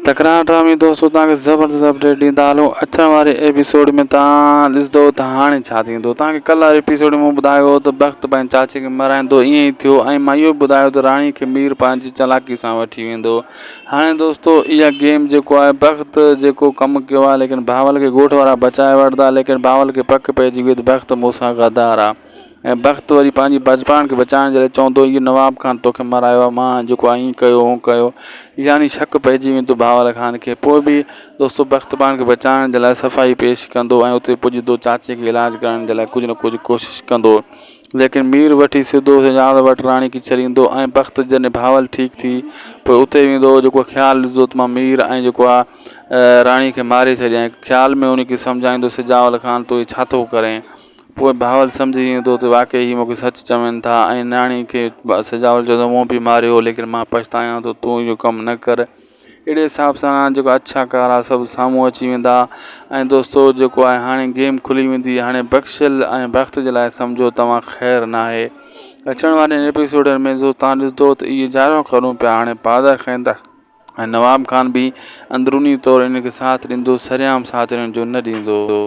تڪرار ڊرامي دوستو توهان کي زبردست اپڊيٽ ڏيندا هلون اچڻ واري ايپيسوڊ ۾ توهان ڏسندو ته هاڻي ڇا ٿيندو توهان کي ڪلهه واري ايپيسوڊ ۾ مون ٻڌايو هو ته بخت پنهنجي چاچي کي مرائيندو ائين ئي ٿيو ۽ مان اهو به ٻڌايو ته راڻي کي مير پنهنجي چالاڪي سان وٺي ويندو هاڻي دوستو اها گيم جيڪو آهي بخت جيڪو ڪم ڪيو آهي ليڪن بهاول کي ڳوٺ وارا بچائي وٺندا ليڪن بهاول کي پڪ پئجي وئي ته بخت مون سان غدار آهي ۽ بخت وري پنهنجي بجپان کي بچائڻ جي لاء چوندو اهو نواب خان توکي مرايو آهي مان جيڪو آهي ائين ڪيو هون ڪيو يعني شڪ پئجي ويندو بهاول خان کي پوء به دوستو بخت پاڻ کي بچائڻ جي لاء صفائي پيش ڪندو ۽ اتي پڄندو چاچي کي علاج ڪرائڻ جي لاء ڪجهه نه ڪجهه ڪوشش ڪندو ليڪن مير وٺي سڌو سجاول وٽ راڻي کي ڇڏيندو ۽ بخت جڏهن بهاول ٺيڪ ٿي پوء اتي ويندو جيڪو خيال ڏسندو ته مان مير ۽ جيڪو آهي راڻي کي ماري ڇڏيان خيال ۾ ان کي سمجهائيندو سجاول خان تون هي ڇا ٿو ڪرين پوء بهاول سمجهي ويندو ته واقعي هي مون کي سچ چون ٿا ۽ نياڻي کي سجاول چوندو مون به ماريو ليڪن مان پڇتايان ٿو تون اهو ڪم نه ڪر اهڙي حساب سان جيڪو اڇا ڪارا سڀ سامهون اچي ويندا ۽ دوستو جيڪو آهي هاڻي گيم کلي ويندي هاڻي بخشل ۽ بخت جي لاء سمجهو توهان خير ناهي اچڻ وارن ايپيسوڊن ۾ جو تان ڏسندو ته اهي جارو ڪرون پيا هاڻي پادر کائيندا ۽ نواب خان به اندروني طور ان کي ساٿ ڏيندو سرعام ساٿ انهن جو نه ڏيندو.